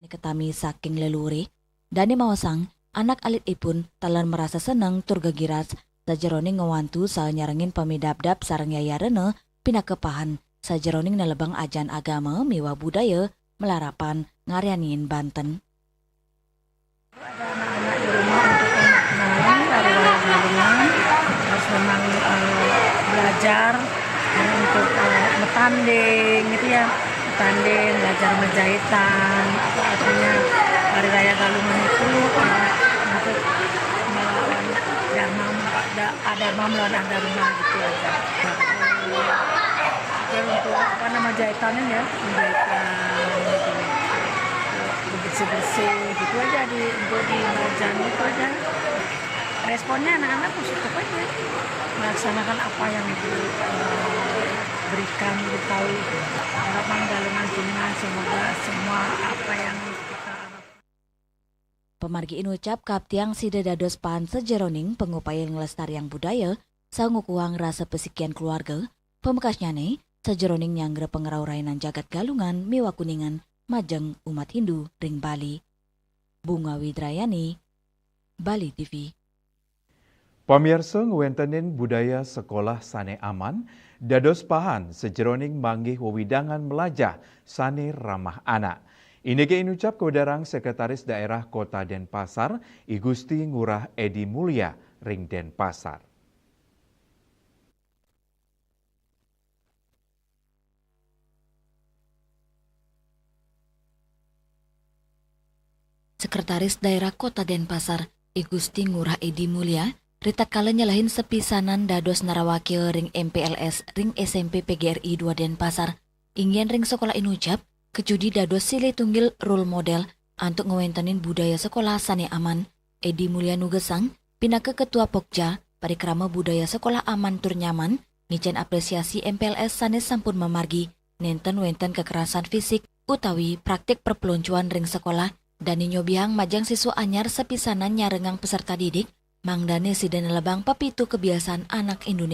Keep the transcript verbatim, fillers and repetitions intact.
Ketami saking leluri, dane maosang anak alitipun taler merasa seneng tur gegiras sajeroning ngwantu saha nyarengin pamidabdab sareng yayarena pinaka pahan sajeroning nelebang ajaran agama miwah budaya malarapan ngaryanin Banten. Ada anak-anak di rumah untuk anak kenalin dari wayah galungan, terus memang eh, belajar untuk eh, metanding gitu ya, metanding, belajar menjahitan, apa artinya hari raya galungan itu eh, untuk melawan dharma, da- adharma melawan adharma gitu aja. Dan untuk apa nama jahitannya ya, menjahitan gitu. Bersih-bersih gitu aja di untuk di Lumajang gitu aja. Responnya anak-anak positif aja melaksanakan apa yang ibu eh, berikan, ibu tahu itu. Harapan galungan jenengan semoga semua apa yang kita harapkan. Pamargi inucap kaptiang sida dados pahan sajeroning pangupaya nglestariang budaya saha ngukuhang rasa pasikian keluarga. Pamekasnyane sajeroning nyanggra pangrauh rainan jagat Galungan miwah Kuningan majeng umat Hindu ring Bali. Bunga Widrayani, Bali T V. Pamirsa, ngwentenin budaya sekolah sane aman dados pahan sajeroning manggih wewidangan melajah sane ramah anak. Inike inucap kawedarang Sekretaris Daerah Kota Denpasar, I Gusti Ngurah Edi Mulia ring Denpasar. Sekretaris Daerah Kota Denpasar, I Gusti Ngurah Edi Mulia, ritatkala nyelehin sepisanan dados narawakia ring M P L S ring S M P P G R I dua Denpasar, inggian ring sekolah inucap, kejudi dados silih tunggil role model antuk ngwentenin budaya sekolah sane aman. Edi Mulia nugesang, pinaka Ketua Pokja, Parikrama Budaya Sekolah Aman tur Nyaman, ngicen apresiasi M P L S sane sampun mamargi nenten wenten kekerasan fisik utawi praktik perpeloncoan ring sekolah, dane nyobihang majeng siswa anyar sapisanan nyarengang peserta didik, mangdane sida nelebang pepitu kebiasaan anak Indonesia.